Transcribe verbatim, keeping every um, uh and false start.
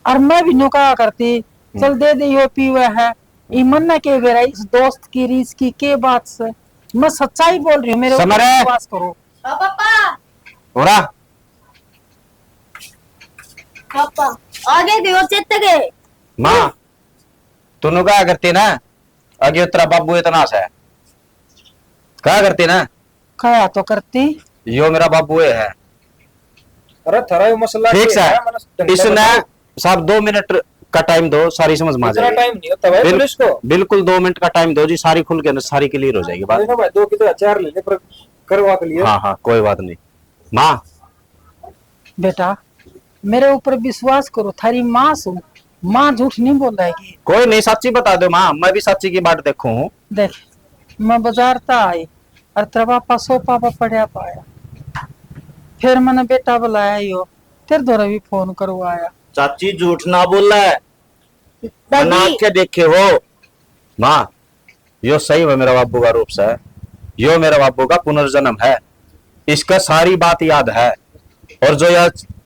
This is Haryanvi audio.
और मैं भी न्यू कहा करती, "चल दे दे, यो पीवे है।" ई मन्ना के बेरा इस दोस्त की रीस की के बात से, मैं सच्चाई बोल रही हूँ, मेरे ऊपर समर है। विश्वास करो। हाँ पापा। हो रहा? पापा, आगे गए और चेते गए। माँ, तू न्यू कहा करती ना, आगे तेरा बाबू इतना सा है, कहा करती ना। कहा तो करती। यो मेरा बाबू ये है। अरे थारा यो मसला ठीक के सा है, मैंने ढंग से इसने बताओ। साहब दो मिनट का टाइम दो, सारी समझ में आ इतना जाएगी। टाइम नहीं होता भाई बिल-, पुलिस को। बिल्कुल दो मिनट का टाइम दो जी, सारी खुल के अंदर सारी क्लियर हो जाएगी बात। देखो भाई, दो की तो चार ले ले, पर करवा के लिए। हाँ, हाँ, कोई बात नहीं। माँ। बेटा, मेरे ऊपर विश्वास करो, थारी माँ सू, माँ झूठ नहीं बोलेगी। कोई नहीं, सच्ची बता दो माँ, मैं भी सच्ची की बाट देखूँ हूँ। देख, मैं बाजार ता आई और तेरा पापा सोफा पर पड़ा पाया, फिर मैंने बेटा बुलाया, यो तेरे द्वारा भी फोन करवाया। चाची झूठ ना बोले, बना के देखे हो। माँ, यो सही में मेरा बाबू का रूप से, यो मेरा बाबू का पुनर्जन्म है। इसका सारी बात याद है। और जो यह